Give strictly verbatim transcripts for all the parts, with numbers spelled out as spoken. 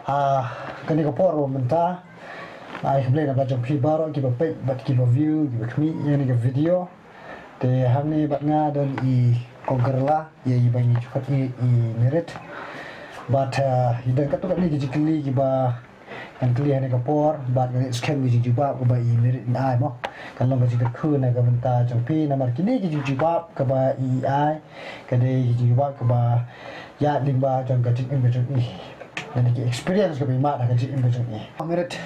Ah, kane ka por ba mynta, ai khublei na ba jong phi baroh kiba peit bad kiba view, kiba khmih ïa kane ka video. Te hangne bad nga don i Kong Kyrla, ïa i ba ngi ju khot i, i Mirit. Bad, ah, i don katto katne ki jingkylli kiba ngan kylli hangne ka por, bad ngan skhem ki jingjubab kaba i Mirit in ai mo. Kan long ka jingkyrkhu na ka bynta jong phi namar kine ki jingjubab kaba i ai, ka dei ki jingjubab kaba ïaid lyngba jong ka jingim ka jong i. Lane ki experience kaba i mad ha ka jingim ka jong i. Mirit,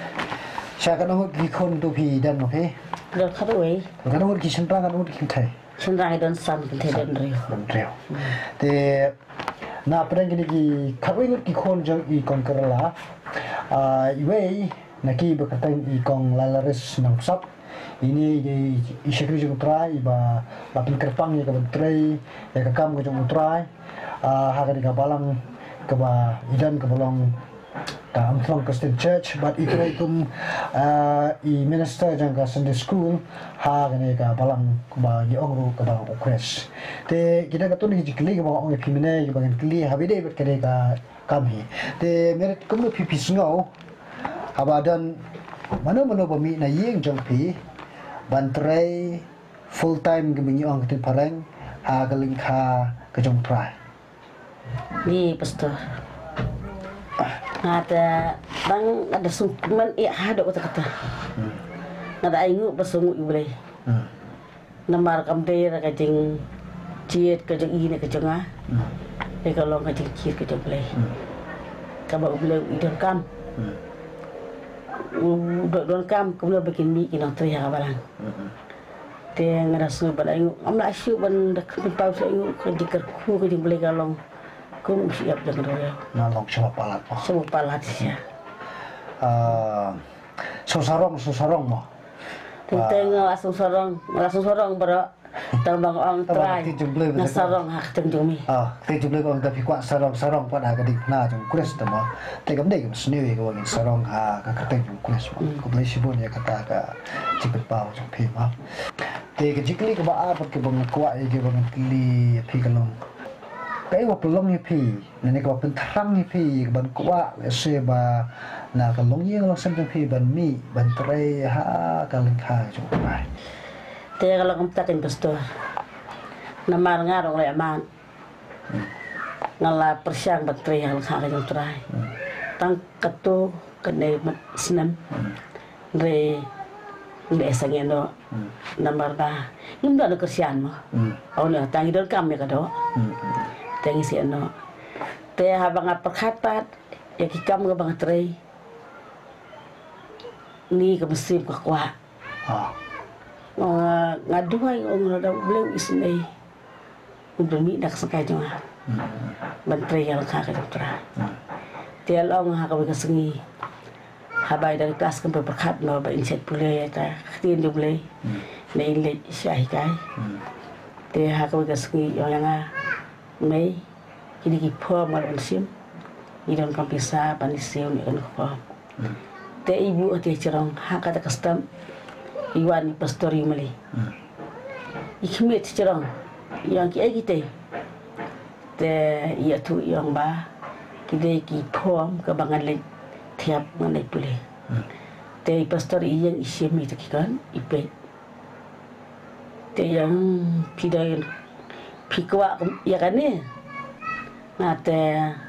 sha katno ngut ki khun to phi don mo phi? Don khatwei. Katno ngut ki shynrang, katno ngut ki kynthei? Shynrang i don san, kynthei don hynriew. Don hynriew. Te na pdeng kine ki khatwei ngut ki khun jong i Kong Kyrla, ah, iwei na ki ba kyrteng i Kong Lalaris Nongpsap. Ine i dei i shakri jong U Trai iba la pynkyrpang ïa ka ban trei ïa ka kam ka jong U Trai. Ah, ha kane ka balang kaba i don kaba long ka Armstrong Christian Church, bad i trei kum, ah, i minister jong ka Sunday School ha kane ka balang ba ngi ong ruh ka balang Ukhrest. Te ki don katto katne ki jingkylli kaba ong ïa phi mynne kiba ngan kylli haba ïadei bad kane ka kam hi. Te Mirit, kumno phi phi sngew haba don mano mano ba mih na ïing jong phi ban trei full time, kiba ngi ong ka ktien phareng, ha ka lyngkha ka jong U Trai? Ni pastor. Nga te dang nga da sngewkmen ïa haduh katta katta. Hmm. Nga da ai nguh ba sngew nguh ïa U Blei. Hmm. Namar kam dei da ka jingjied ka jong i ne ka jong nga. Hmm. Te ka long ka jingjied ka jong U Blei. Hmm. Kaba U Blei u donkam. Hmm. U do-, donkam kumno ba kin mih ki nongtrei ha ka balang. Hmm. Te nga da sngew ban ai nguh, ngam lah shuh ban da kynpaw shuh ai nguh, ka jingkyrkhu ka jong U Blei ka long kum u shyiap jong ka duriaw. Nga long sha ba palat mo. Sha ba palat sha. Ah, sngewsarong, sngewsarong mo. Teng teng nga la sngewsarong, nga la sngewsarong baroh. Tang ba nga ong Trai, nga sarong ha ka kyrteng jong me. Ah, ka kyrteng jong U Blei ba ong da phi kwah sarong, sarong pat ha ka diengphna jong U Khrist mo. Te kam dei kam sniew ïa ka ba ngin sarong ha ka kyrteng jong U Khrist mo. Hmm. Khublei shibun ïa kata ka jingpynpaw jong phi mo. Te ka jingkylli kaba ar pat kaba nga kwah ïa ka ba ngan kylli ïa phi ka long, kaei ba pynlong ïa phi, lane kaba pynthrang ïa phi ka ban kwah lehse ba na ka longïing longsem jong phi ban mih ban trei ha ka lyngkha jong U Trai? Te ka long kumta keiñ pastor. Namar nga ruh nga la ïa man, nga la pyrshang ban trei ha ka lyngkha ka jong U Trai. Hmm. Tang katto katne snem. Hmm. Hynrei ngim sangeh noh. Hmm. Namar ba ngim don Khristan mo. Hmm. Ong ïa tang ngi donkam ïa ka doh. Hmm. Te ngi sangeh noh. Te haba nga pyrkhat pat ïa ki kam kaba nga trei, ni ka mynsiem ka kwah. Ah. Nga, nga duwai, nga ong lada U Blei u isynei, un pynmih na ka shongkai jong nga. Hmm. Ban trei ïa ka lyngkha ka jong U Trai. Hmm. Te la ong ha kawei ka sngi, haba i don klas kam pyrkhat noh ba in shet pule ïa ka ktien jong U Blei. Hmm. Ne in leit sha hikai. Hmm. Te ha kawei ka sngi i ong ïa nga, Mei, kine ki form nga la wan shim, ngi donkam pisa ban ïasiew ïa kane ka form. Hmm. Te i buh ha te shrong, ha kata ka step i wan i pastor Yumali. Hmm. I khmih shrong, i ong kiei kite. Te i ïathuh i ong ba ki dei ki form kaba ngan leit thiah ngan leit pule. Hmm. Te i pastor i ïeng i shim ïa kita ki khon, i peit. Te i ong phi dei, phi kwah ïa kane. Nga te,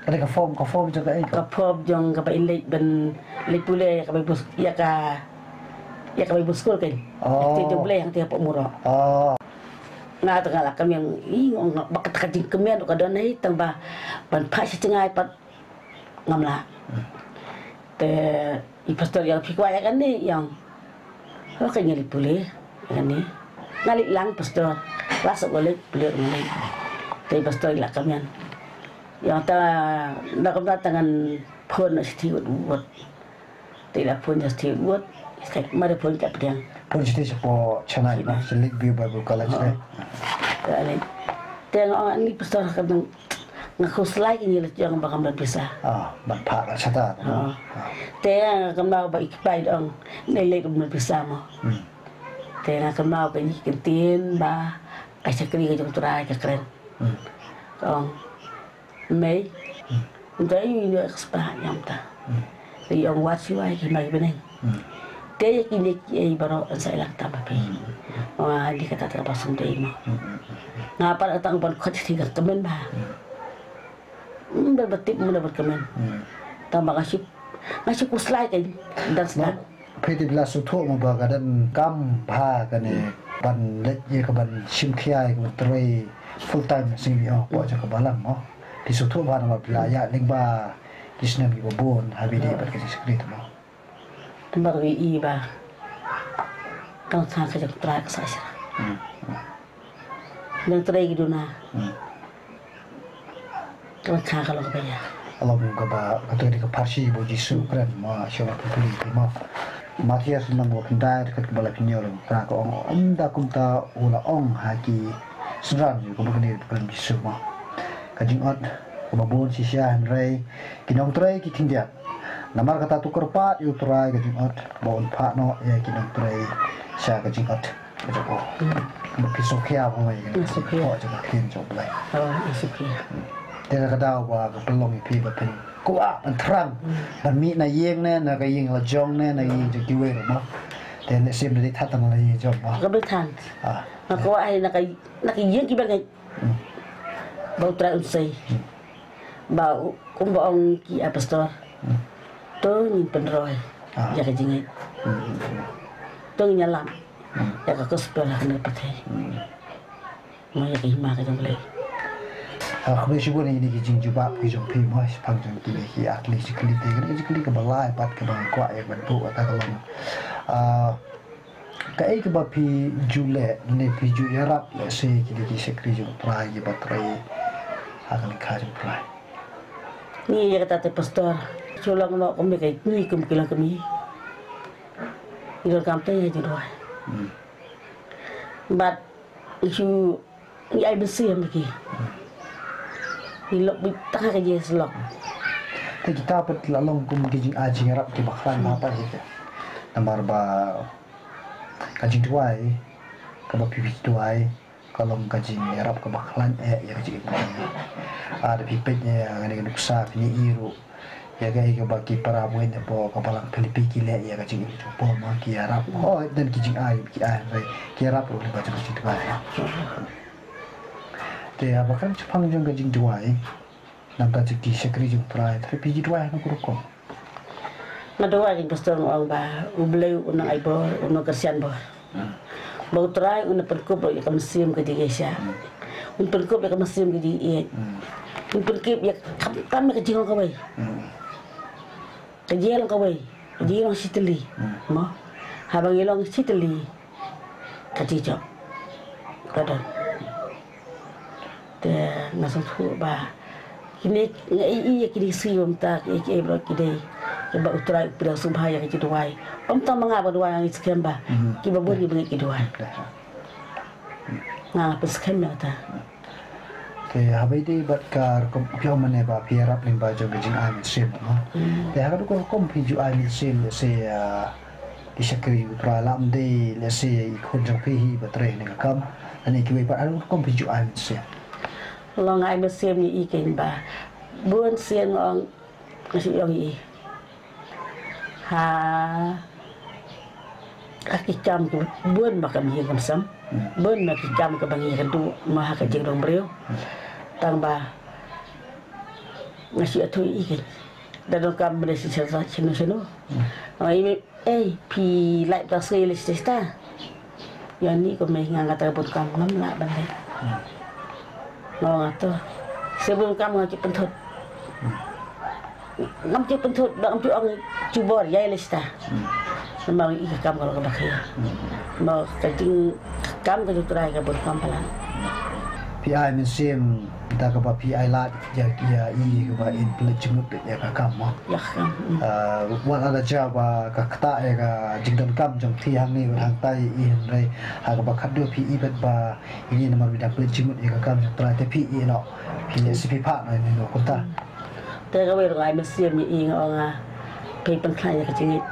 kane ka form, ka form jong kaei? Ka form jong kaba in leit ban leit pule ïa ka Bible, ïa ka, ïa ka Bible school keiñ. Oh. Te jong U Blei hangtei hapoh Muro. Oh. Nga te nga la kmen, i, nga, ba kata ka jingkmen ruh ka don hi, tang ba ban phah sha jngai pat ngam lah. Hmm. Te i pastor i ong phi kwah ïa kane, i ong, "Ho, ka ngi leit pule ïa kane." Nga leit lang pastor. Lashai ka leit pule nga leit. Te i pastor i la kmen, i ong, "Ta, da kumta ta ngan phone noh shathie wut wut." Te i la phone shathie wut wut. Mar i phone ka pdiang. Phone shathie shapoh Chennai, Chennai, na sha Lakeview Bible College. Oh. Te, te nga ong, "Ani pastor ka dang, nga khuslai kine la jong ba kam don pisa." Ah, ban phah la shata. Ah. Ah. Te nga kynmaw ba i kpa i ong, "Nai leit kum don pisa mo." Hmm. Te nga kynmaw ba i kyntien ba ka shakri ka jong U Trai ka kren. Hmm. Ka ong, "Mei, hmm, nda i nda ka spah ïa mta." Te i ong wat shuwa ïa ki hima ki bneng. Te ïa kine kiei baroh yn sa ïalang tam ha phi. Nga dei kata kaba sngewdei mo. Nga pat kata ban khot sha ka kmen ba. Ym da ba tip, ym da ba kmen. Tang ba nga shu, nga shu khuslai ka dang sdang. Phi tip, la sngewthuh mo ba ka donkam bha kane ban leit ïa ka ban shim khia ïa ka ban trei full time sngewbha ïa ka balang mo. Phi sngewthuh bha namar phi la ïaid lyngba ki snem kiba bun ha ba ïadei bad ka jingshakri te mo. Namar ba i ba ka lyngkha ka jong U Trai ka sah sha. Nang trei ki duna. Ka lyngkha ka long kaba ïa. Ka long kaba, kato ka dei ka pharshi ba U Jisu u kren mo, sha u pule te mo. Mathaios lynnong ba khyndai dkhot kaba laiphew hynñiew, lyngkha ka ong, ym da kumta u la ong ha ki synran jong u, kaba kane ka kren U Jisu mo. Ka jingot kaba bun shisha, hynrei ki nongtrei ki khyndiat. Namar kata, to kyrpad ïa U Trai ka jingot ba un phah noh ïa ki nongtrei sha ka jingot ka jong u. Ba phi sngewkhia mo ïa kane ka jingkyrpad jong ka ktien jong U Blei. Te na ka daw ba ka pynlong ïa phi ba phin kwah ban thrang ban mih na ïing ne, na ka ïing la jong ne, na ïing jong kiwei ruh mo. Te lehse ym dei than tang na ïing jong mo. Ka beit than. Nga kwah ai na ka, na ka ïing kiba ngeit. Ba U Trai un sei. Ba u, kumba ong ki, ah, pastor. To ngin pynroi ïa ka jingngeit. To ngin ïalam ïa ka gospel ha kane ka pyrthei. Mo, ïa ka hima ka jong U Blei. Ah, khublei shibun ïa kine ki jingjubab ki jong phi mo, shaphang jong kine ki, ah, kine ki jingkylli te, kine ki jingkylli kaba lai pat kaba nga kwah ïa ban buh kata ka long. Ah, Kaei kaba phi ju leh ne phi ju ïarap lehse kine ki shakri jong U Trai kiba trei ha ka lyngkha jong U Trai? Ngi ïa kata te pastor, shu long noh kum ïa ka, ngi kum ki long kmie. Ngi donkam te ïa jingduwai. Bad ngi shu Ngi ai mynsiem ïa ki. Ngi lok beit tang ha ka jingïasyllok. Te kita pat la long kum ki jingai jingïarap kiba khlaiñ bha pat ïa ki. Namar ba ka jingduwai kaba phi phi duwai ka long ka jingïarap kaba khlaiñ eh ïa ka jingim. Ah, da phi peit ïa kane ka nuksa phin ïohi ruh ïa kaei kaba ki para bangeit hapoh ka balang Philippi ki leh ïa ka jingim jong Paul, ma ki ïarap. Hooid, don ki jingai ki ai, hynrei ki ïarap ruh lyngba jong ka jingduwai. Te haba kren shaphang jong ka jingduwai, na ka bynta ki shakri jong U Trai, te phi ju duwai ha kano ka rukom? Nga duwai, pastor, nga ong ba U Blei un nang ai bor, un nang kyrshan bor. Ba U Trai un pynkup ïa ka mynsiem ka jingïaishah. Un pynkup ïa ka mynsiem ka jingïeit. Un pynkup ïa ka, khamtam ïa ka jinglong kawei. Ka jinglong kawei. Ka jinglong shitylli. Mo. Haba ngi long shitylli, ka jingjop ka don. Te nga sngewthuh ba kine, nga ïohi ïa kine ki sngi ba mynta, kiei kiei baroh ki dei kiba U Trai u pdiang sngewbha ïa ka jingduwai. Ym tang ma nga ba duwai, ngi skhem ba kiba bun kiba ngeit ki duwai. Nga pynskhem ïa kata. Te haba ïadei bad ka rukom, phi ong mynne ba phi ïarap lyngba jong ka jingai mynsiem, mo. Te ha kano ka rukom phi ju ai mynsiem, lehse, ah, ki shakri U Trai, lada ym dei lehse i khun jong phi hi ba trei ha kane ka kam, lane kiwei pat, ha kano ka rukom phi ju ai mynsiem? Long ai mynsiem ïa i keiñ ba bun sien nga ong, nga shu ong ïa i. Ha, ha ki kam kiba bun ma kam ïing kam sem. Bun ma ki kam kiba ngi ïakynduh ma ha ka jingrong briew. Tang ba nga shu ïathuh ïa i keiñ. Da donkam mynne shi shano shano. Nga ong ïa i, ei, phi lait ba sngewlei lei shisha. Ïa ni ko mei, nga nga ta ka bun kam ngam lah ban leh. Nga ong nga to. Sa bun kam ngam ju pynthut. Ngam ju pynthut, ba ngam ju ong ju bor ïa lei shisha. Namar i ka kam ka long kaba khia. Namar ka jing, ka kam ka jong U Trai ka bun kam palat. Phi ai mynsiem da kaba phi ai lad ïa, ïa i kaba in pynleit jingmut ïa ka kam, mo. Ïa ka kam. Ah, wat la da jia ba ka ktah ïa ka jingdonkam jong phi hangne bad hangtai, i hynrei ha kaba khatduh phi i pat ba ine namar ba i dang pynleit jingmut ïa ka kam jong U Trai, te phi i noh, phi leh sha phi phah noh ine noh kumta. Te kawei ruh nga ai mynsiem ïa i, nga ong, ah, phi pynkhlaiñ ïa ka jingngeit.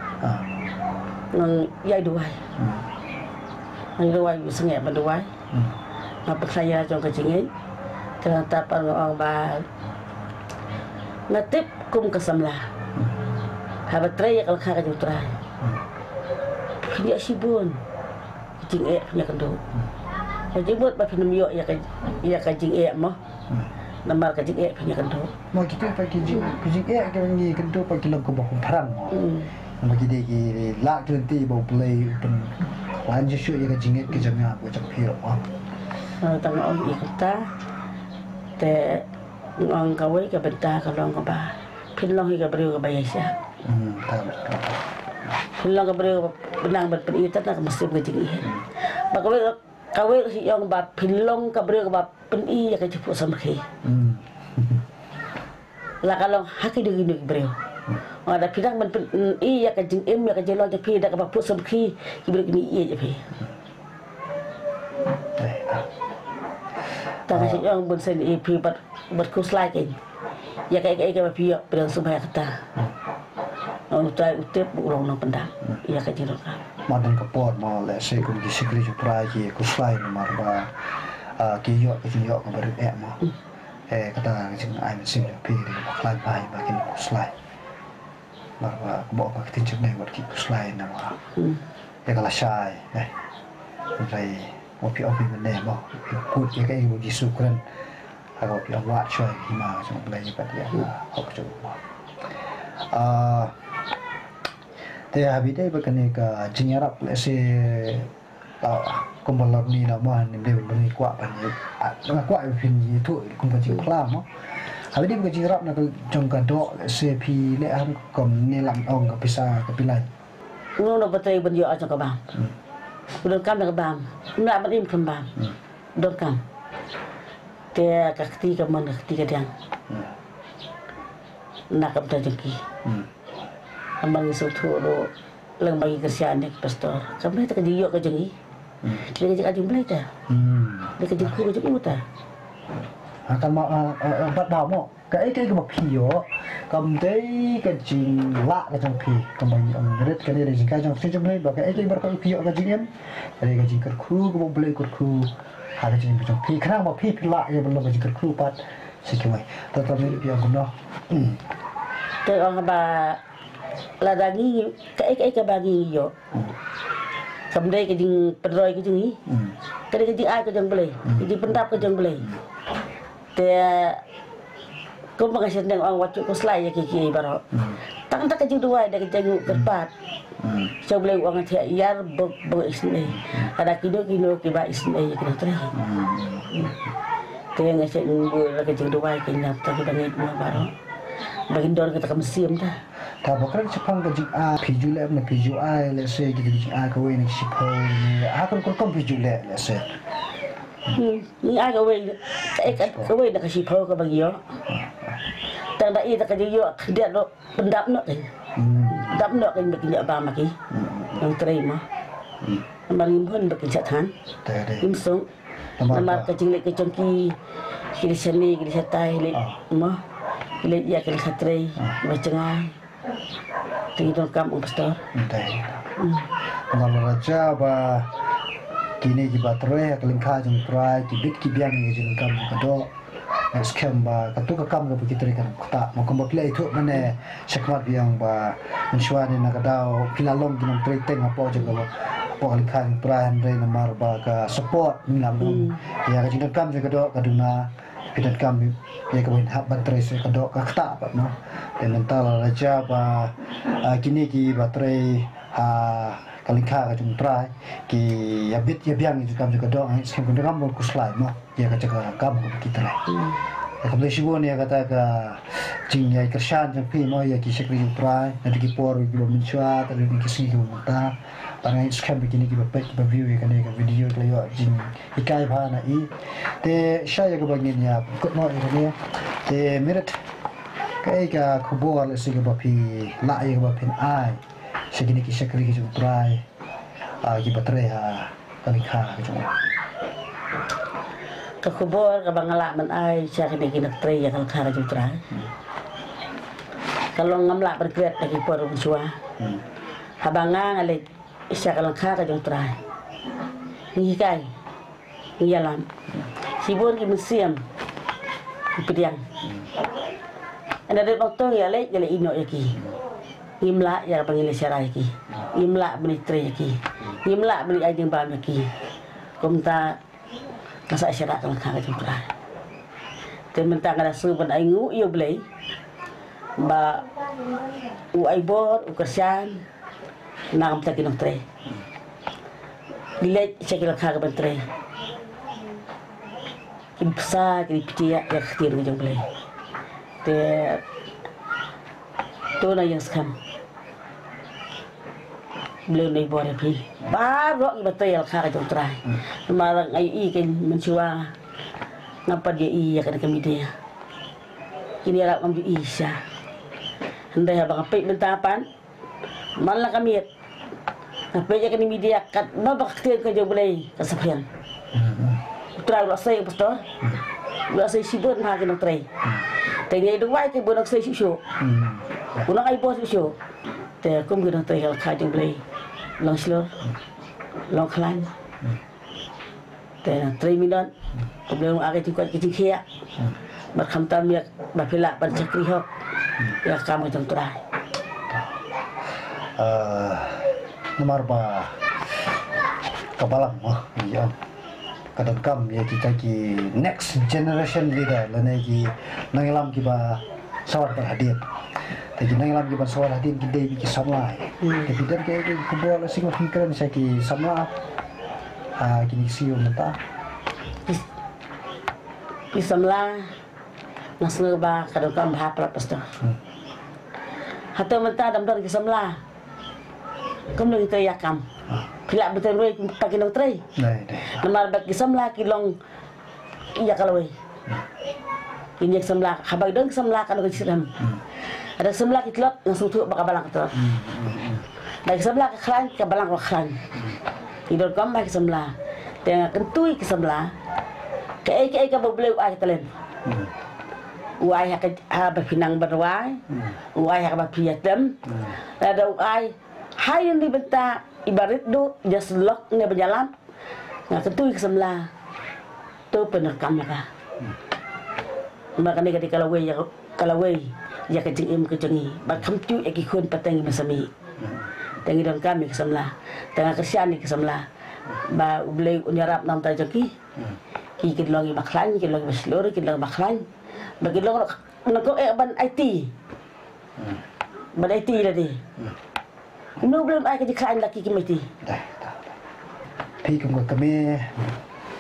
Nga ïai duwai. Nga ïai duwai, u sngewbha ban duwai. Nga pynkhlaiñ ïa la jong ka jingngeit. Te nangta pat nga ong ba nga tip kum ka samla. Haba trei ïa ka lyngkha ka jong U Trai, phin ïoh shibun ka jingeh phin ïakynduh. Ka jingmut ba phin ym ïoh ïa ka, ïa ka jingeh mo. Namar ka jingeh phin ïakynduh. Mo, kita pat ki jing, ki jingeh kiba ngi kynduh pat ki long kaba kham pharang mo. Namar ki dei ki lad ki lynti ba U Blei u pynlait shuh shuh ïa ka jingngeit ka jong nga bad jong phi ruh mo. Tang ong ïa kata te ong kawei ka bynta ka long kaba phin long hi ka briew kaba ïaishah. Phin long ka briew kaba bynang ban pyni ïa ka mynsiem ka jingïeit. Ba kawei, kawei ruh ïong ba phin long ka briew kaba pyni ïa ka jingphuh samrkhie. La ka long ha ki dei ki briew. Nga da phi dang ban pyni ïa ka jingim ïa ka jinglong jong phi da kaba phuh samrkhie ki briew kin ïeit ïa phi. Tang ka jingong bun sien ïa phi bad, bad khuslai kein. Ïa kaei kaei kaba phi ïoh phi dang sngewbha ïa kata. Nga U Trai u tip u long nongpyndap ïa ka jingdonkam. Madan ka por mo lehse kum ki shakri jong U Trai ki khuslai namar ba ki ïoh ka jingïoh kaba rit eh mo. Eh, kata ka jingai mynsiem jong phi ka dei kaba khlaiñ bha ba kin khuslai. Namar ba kumba ong ka ktien jong U Blei wat ki khuslai namar ïa ka lashai. Eh. Hynrei wat phi ong phi mynne mo, phi kut ïa kaei ba U Jisu u kren. Haba phi ong wad shuwa ïa ka hima jong U Blei bad ïa ka hok jong u mo. Ah, te haba ïadei bad kane ka jingïarap lehse Ah, kumba lok ni na mo, ni dei ban ngi kwah ban ïa, ah, nga kwah ïa phin ïathuh kum ka jingphla mo. Haba ïadei bad ka jingïarap na ka jong ka doh, lehse phi leh ha kum ne lam ong ka pisa ka phi lait. Ngi nang ba trei ban ïoh ha jong ka bam. U donkam na ka bam. Ngi lah ban im khlem bam. U donkam. Te ka kti ka mon ka kti ka diang. Na ka bynta jong ki. Namar ngi sngewthuh ruh leng ba ngi kyrshan ïa ki pastor. Kam dei ta ka jingïoh ka jong ngi. Dei ka jingïoh jong U Blei ta. Dei ka jingkyrkhu ka jong u ta. Ha kan ma, ah, ah, ah, bat ba mo. Kaei kaei kaba phi ïoh kam dei ka jinglah ka jong phi. Kam ba ngi ong rit kane dei jingkyrkhu jong phi jong U Blei ba kaei kaei ba phi ïoh ka jingim. Ka dei ka jingkyrkhu kaba U Blei u kyrkhu ha ka jingim ka jong phi. Khnang ba phi phi lah ïa ban long ka jingkyrkhu pat. Sa kiwei. Te tang ïa phi ong kumno. Te ong ba lada ngi kaei kaei kaba ngi ïoh. Kam dei ka jingpynroi ka jong ngi. Ka dei ka jingai ka jong U Blei. Ka jingpyndap ka jong U Blei. Te kumba nga sdang ong wat ju khuslai ïa kiei kiei baroh. Tang da ka jingduwai da ka jingkyrpad. Sha U Blei u ong nga thiah ïar bok bok isynei. Lada kino kino kiba isynei ïa ki nongtrei. Te nga sdang ong da ka jingduwai ki nap ta kiba ngeit mo baroh. Ba kin don kata ka mynsiem ta. Ta ba kren shaphang ka jingai phi ju leh ne phi ju ai lehse ki jingai kawei ne shiphew ne ha ka rukom phi ju leh lehse. Ngi ai kawei, ka, ka, kawei na ka shiphew kaba ngi ïoh. Tang da i ta ka jingïoh khyndiat ruh pyndap noh kein. Pyndap noh kein ba kin ïoh bam ha ki nongtrei mo. Namar ngim hun ba kin shah than. Ngim suk. Namar ka jingleh ka jong ki, ki leit shane, ki leit shatai, leit mo. Ki leit ïa ki leit shatrei ba jngai. Te ngi donkam ong pastor. Namar la raja ba kine kiba trei ha ka lyngkha jong U Trai ki bit ki biang ïa ka jingdonkam jong ka doh. Nga skhem ba kato ka kam kaba ki trei kan ktah. Mo kumba phi la ïathuh mynne shakhmat biang ba mynshuwa ne na ka daw phi la long ki nongtrei teng hapoh jong ka, hapoh ka lyngkha jong U Trai hynrei namar ba ka support ngi lam long ïa ka jingdonkam jong ka doh ka duna. Phi donkam ïa kaba ngin hap ban trei sha ka doh ka ktah pat mo. Te mynta la raja ba, ah, kine kiba trei ha ka lyngkha ka jong U Trai ki ïa bit ïa biang ïa ka kam jong ka doh, nga skhem ki donkam ban khuslai mo ïa ka jaka kam kaba ki trei. Ïa khublei shibun ïa kata ka jingïakyrshan jong phi mo ïa ki shakri U Trai naduh ki por kiba mynshuwa haduh ki sngi kiba mynta. Bad nga skhem ba kine kiba peit kiba view ïa kane ka video ki la ïoh jing hikai bha na i. Te sha ïa kaba ngin ïa kut noh ïa kane. Te Mirit, kaei ka khubor lehse kaba phi lah ïa kaba phin ai sha kine ki shakri ki jong U Trai, ah, kiba trei ha ka lyngkha ka jong u? Ka khubor kaba nga lah ban ai sha kine ki nongtrei ïa ka lyngkha ka jong U Trai ka long ngam lah ban klet ha ki por mynshuwa. Haba nga nga leit sha ka lyngkha ka jong U Trai, ngi hikai, ngi ïalam. Shibun ki mynsiem ki pdiang. Ynda dei bang tong ïa leit, ïa leit ïehnoh ïa ki. Ngim lah ïa ba ngi leh sharah ïa ki. Ngim lah ban ïa trei ïa ki. Ngim lah ban ïa ai jingbam ïa ki. Kumta nga sa sharah ka lyngkha ka jong U Trai. Te mynta nga da shu ban ai nguh ïa U Blei ba u ai bor, u kyrshan na ka bynta ki nongtrei. Ngi leit sha ki lyngkha ka ban trei. Ki bsa ki ptiak ïa ka ktien ka jong U Blei. Te to na ïa skhem. Blei un ai bor ïa phi baroh kiba trei ïa ka lyngkha ka jong U Trai. Namar nga ïohi kein mynshuwa ngam pat ïohi ïa kane ka media. Kine ruh ngam ïohi shisha. Hynrei haba nga peit mynta pat man la ka miet nga peit ïa kane ka media katba ba ka ktien ka jong U Blei ka sa pynhiar. U Trai u la sei, pastor, u la sei shibun ha ki nongtrei. Te ngi duwai te bun nang sei shuh shuh, bun nang ai bor shuh shuh. Te kum ki nongtrei ha ka lyngkha jong U Blei, long shlur, long khlaiñ. Te nang trei minot, U Blei un ai ka jingkoit ka jingkhiah. Bad khamtam ïa ba phi lah ban shakri hok ïa ka kam ka jong U Trai. Ah, namar ba ka balang mo, ïa ka donkam ïa kita ki next generation leader lane ki nongïalam kiba sawar bad hadien. Te ki nongïalam kiba sawar hadien ki dei ki samla. Hmm. Te ki don ki, ki khubor la sing kren sha ki samla. Ah, kine ki siew mynta. Ki samla nga sngew ba ka donkam bha palat, pastor. Hmm. Hato mynta dang don ki samla? Kumno ngi trei ïa kam? Ah. Phi lah ban trei ruh pat ki nongtrei. Dei, dei. Namar ba ki samla ki long ïa ka lawei. Ki ïa ki samla, haba ki don ki samla ka long ka jingsngewsih. Hmm. Haba ki samla ki tlot, nga sngewthuh ba ka balang ka tlot. Hmm, hmm, hmm. Haba ki samla ka khlaiñ, ka balang ka khlaiñ. Ki donkam ba ki samla. Te nga kyntu ïa ki samla. Kaei kaei kaba U Blei u ai ka talent, hmm, u ai ha ka, haba phi nang ban rwai. Hmm. U ai ha kaba phi ïatem. Hmm. Lada u ai ha ïing ne bynta iba rit duh, ïa syllok ne ba ïalam. Nga kyntu ïa ki samla. To pyndonkam ïa ka. Namar kane ka dei ka lawei ïa ka, ka lawei ïa ka jingim ka jong ngi. Ba kham tip ïa ki khun pateng ki mynsiem. Te ngi donkam ïa ki samla. Te nga kyrshan ïa ki samla ba U Blei un ïarap na ka bynta jong ki. Ki kin long kiba khlaiñ, kin long kiba shlur, kin long kiba khlaiñ. Ba kin long ruh nangkong eh ban aiti. Ban aiti lade. Kumno U Blei un ai ka jingkhlaiñ la ki kim aiti. Dah, dah, dah. Phi kum ka kmie,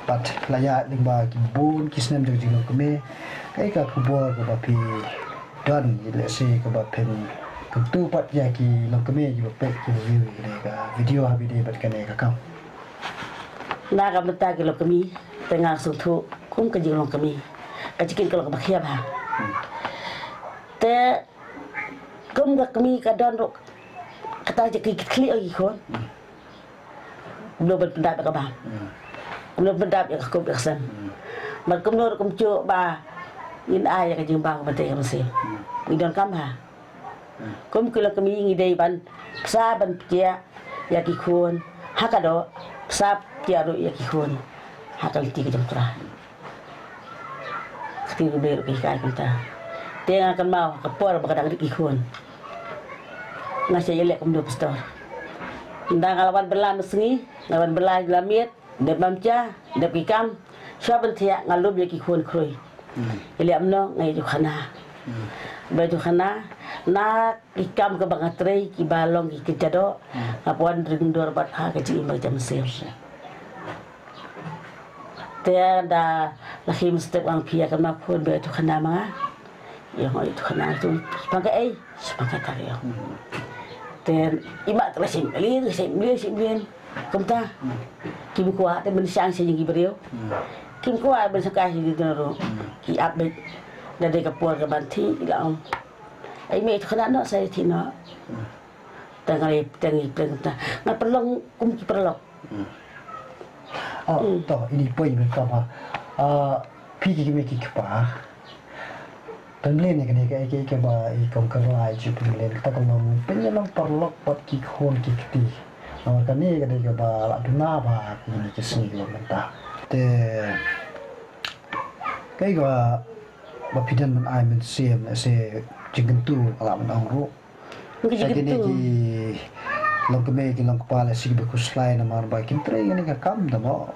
pat la ïaid lyngba ki bun ki snem jong jinglong kmie. Kaei ka khubor kaba phi don, ïa lehse kaba phin kyntu pat ïa ki longkmie kiba peit kiba view ïa kane ka video ha kaba ïadei bad kane ka kam. Na ka bynta ki longkmie, te nga sngewthuh kum ka jinglong kmie, ka jingkit ka long kaba khia bha. Te kum ka kmie ka don ruh kata ka jingkitkhlieh ïa ki khun. Kumno ban pyndap ïa ka bam. Hmm. Kumno ban pyndap ïa ka kup ïa ka sem. Hmm. Bad kumno ruh kumjuh ba ngin ai ïa ka jingbam ka ban tei ka mynsiem. Hmm. Ngi donkam ha. Hmm. Kum ki longkmie ngi dei ban bsa ban pynjah ïa ki khun ha ka doh, bsa pynjah ruh ïa ki khun ha ka lynti ka jong U Trai. Ka ktien U Blei ruh ka hikai kumta. Te nga kynmaw ka por ba ka dang rit ki khun, nga sa ïaleh kum u pastor. Ynda nga la wan bylla mynsngi, nga la wan bylla la miet, dep bam ja, dep ki kam, shuwa ban thiah nga lum ïa ki khun khrui. Hmm. Ïaleh kumno, nga ïa ju khana. Hmm. Ba ju khana na ki kam kaba nga trei kiba long ki kynja doh, hmm, nga pynwan ring dur bad ha ka jingim ba ka jam mynsiem. Te da la khie mynstep nga ong phi ïa kynmaw khun ba ïa ju khana ma nga. Ïa nga ïa ju khana tu. Shaphang kaei? Shaphang kata ïa. Te i ma te la shim mlien, shim mlien, shim mlien. Kumta. Kim kwah te ban shang sha ïing ki briew. Kim kwah ban shang kai sha ïing ki briew. Ki ap beit. Da dei ka por ka ban thiah la ong. Ai mei tu khana noh sa thiah noh. Tang ngai tang ngai tang ta. Nga pynlong kum ki pynlok. Hmm. Oh, hmm, to ini poi me kama. Ah, phi ki me ki kpa. Pynmlien ne kane ka eke eke ba i kong Kyrlai ju pynmlien kata ka long pynlong paralok bad ki khun ki kti. Namar kane ka dei kaba la duna ba kine ki sngi ki long mynta. Te kaei kaba phi don ban ai mynsiem, se jingkyntu ka la ban ong ruh. Ki jingkyntu. Ki longkmie ki longkpa lehse kiba khuslai namar ba kin trei ïa kane ka kam da mo.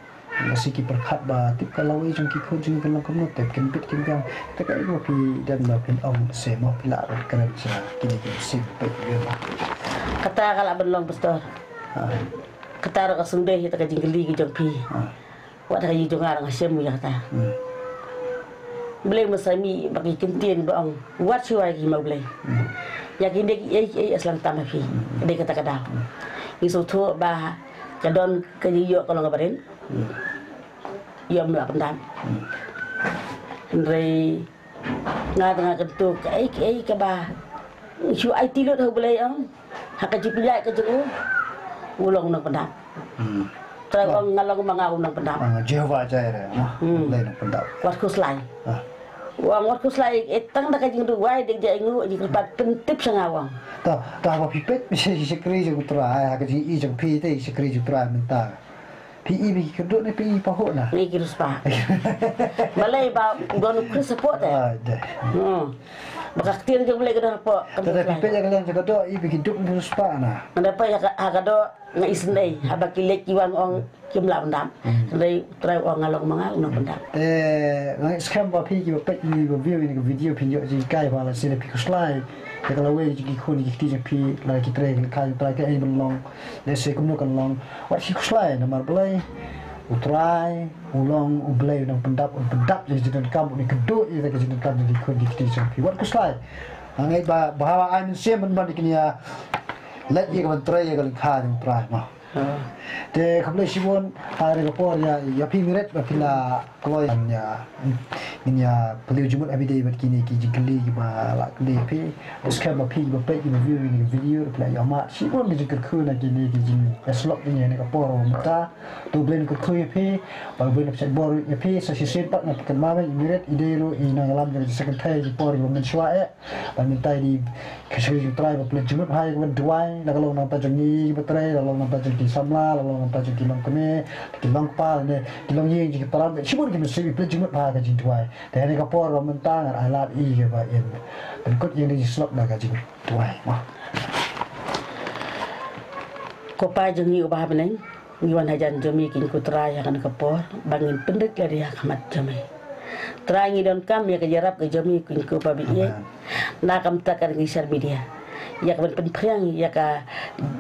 Lehse ki pyrkhat ba tip ka lawei jong ki khun jong ki kan long kumno, tip kin bit kin biang. Te kaei ba phi don ba phin ong se mo, phi lah ban kren sha kine ki mynsiem peit ïa mo. Kata ka lah ban long, pastor. Ha. Kata ruh ka sngewdei ïa ka jingkylli ka jong phi. Ha. Wat ha ka jong nga ruh nga shem ïa kata. Hmm. Blei ma sa mih ba ki kyntien ba ong wat shuwa ki ma Blei. Hmm. Ïa kine kiei kiei sdang tam ha phi. Hmm. Dei kata ka daw. Hmm. Ngi sngewthuh ba ka don ka jingïoh ka long kaba rit. Hmm. Ïoh ym lah pyndap. Hmm. Hynrei nga tang nga kyntu kaei kaei kaba shu aiti lut ha U Blei ong. Ha ka jingpynïaid ka jong u, u long u nongpyndap. Hmm. Trai ong nga long ma nga u nongpyndap. Ah, Jehovah Jireh, ah, hmm. U Blei nongpyndap. Wat khuslai. Ah. U ong wat khuslai, eh, tang da ka jingduwai, da ka jingïainguh, jingkyrpad, pyntip sha nga, u ong. To, to haba phi peit, shakri jong U Trai, ha ka jingïohi jong phi te, shakri jong U Trai mynta. Phi i ba ki kynduh ne phi i pahuh na? Ngi ki riewspah. Balei ba u don u Khrist hapoh te? Ah, dei. Hmm. Ba ka ktien jong U Blei ka don hapoh. Te da phi peit ïa ka liang jong ka doh, i ba ki duk riewspah na? Nga da peit ha ka, ha ka doh nga isynei. Haba ki leit ki wan ong kim lah pyndap. Hmm. Hynrei U Trai u ong nga long ma nga u nongpyndap. Te nga ngeit skhem ba phi kiba peit, kiba view ïa kane ka video phin ïoh jinghikai ba lehse lada phi khuslai ïa ka lawei jong ki khun ki kti jong phi, lada ki trei ïa ka lyngkha jong U Trai kaei ban long. Lehse kumno kan long. Wat ki khuslai namar balei? U Trai u long U Blei u nongpyndap, un pyndap ïa ka jingdonkam, un kynduh ïa ka jingdonkam jong ki khun ki kti jong phi. Wat khuslai. Nga ngeit ba, ba haba ai mynsiem ban ban ïa kine ïa leit ïa ka ban trei ïa ka lyngkha jong U Trai mo. Ha. Te khublei shibun ha kane ka por ïa, ïa phi Miret ba phi la kloi ïa, ngin ïa phylliew jingmut ha phi dei bad kine ki jingkylli kiba la kylli ïa phi. Te skhem ba phi kiba peit kiba view ïa kane ka video phi la ïohmad shibun ki jingkyrkhu na kine ki jingïasyllok ïa kane ka por ba mynta. To U Blei un kyrkhu ïa phi, ba U Blei un pynshait bor ïa phi, sa shisien pat nga kynmaw ba i Miret i dei ruh i nongïalam jong ka jingïaseng kynthei ha ki por kiba mynshuwa eh. Ba mynta i dei ka shakri jong U Trai ba pynleit jingmut bha ïa ka ban duwai, la ka long na ka bynta jong ngi kiba trei, la ka long na ka bynta jong ki samla, la ka long na ka bynta jong ki longkmie, ki longkpa, lane ki longïing jong ki para, shibun ki mynsiem i pynleit jingmut bha ha ka jingduwai. Te ha kane ka por ba mynta ngan ai lad ïa i ba in pynkut ïa kane ka jingïasyllok da ka jingduwai mo. Ko Pa jong ngi uba ha bneng, ngi wan hajan jong me ko Trai ha kane ka por ba ngin pynrit lade ha khmat jong me. Trai ngi donkam ïa ka jingïarap ka jong me ko Pa ba ïeit. Amen. Na ka bynta kane ka social media, ïa ka ban pynphriang ïa ka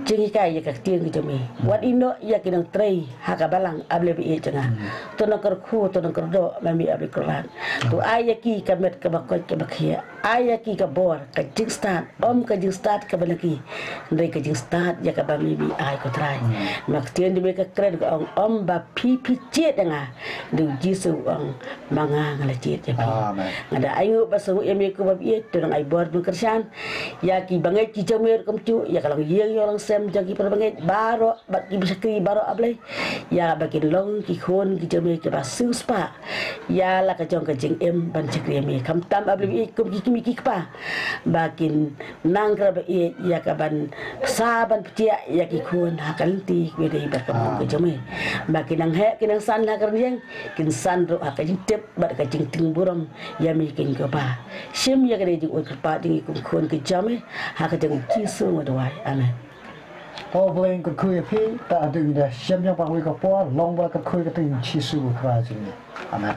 jinghikai ïa ka ktien ka jong me. Wat ïehnoh ïa ki nongtrei ha ka balang, A Blei ba ïeit jong nga. Hmm. To nongkyrkhu, to nongkyrdoh ma me A Blei Kynrad. To ai ïa ki ka met kaba koit kaba khiah. Ai ïa ki ka bor, ka jingstad, ym ka jingstad kaba na ki, hynrei ka jingstad ïa kaba me me ai ko Trai. Hmm. Ma ka ktien jong me ka kren ka ong, ym ba phi phi jied ïa nga, hynrei U Jisu u ong, ma nga nga la jied ïa phi. Amen. Nga da ainguh ba sngewnguh ïa me ko Kpa ba ïeit, to nang ai bor jong ka Khristan ïa ki bangeit ki jong me ruh kumjuh, ïa ka longïing ïa ka longsem jong ki para bangeit baroh, bad ki bashakri baroh A Blei. Ïa ba kin long ki khun ki jong me kiba siewspah ïa la ka jong ka jingim ban shakri ïa me. Khamtam A Blei ba ïeit, kum ki kmie ki kpa ba kin nang kyrpad ba ïeit ïa ka ban sa ban pynjah ïa ki khun ha ka lynti kaba dei bad ka bynta ka jong me. Ba kin nang heh kin nang san ha ka rynieng, kin san ruh ha ka jingtip bad ka jingtieng burom ïa me ko Kpa. Shim ïa kane ka jingkyrpad jong ngi kum khun ki jong me, ha ka kyrteng U Jisu nga duwai. Amen. To U Blei un kyrkhu ïa phi, ta haduh ngin da shem ïa phi ha kawei ka por, long ba la kyrkhu ïa ka kyrteng Jisu Khrist jong ngi. Amen.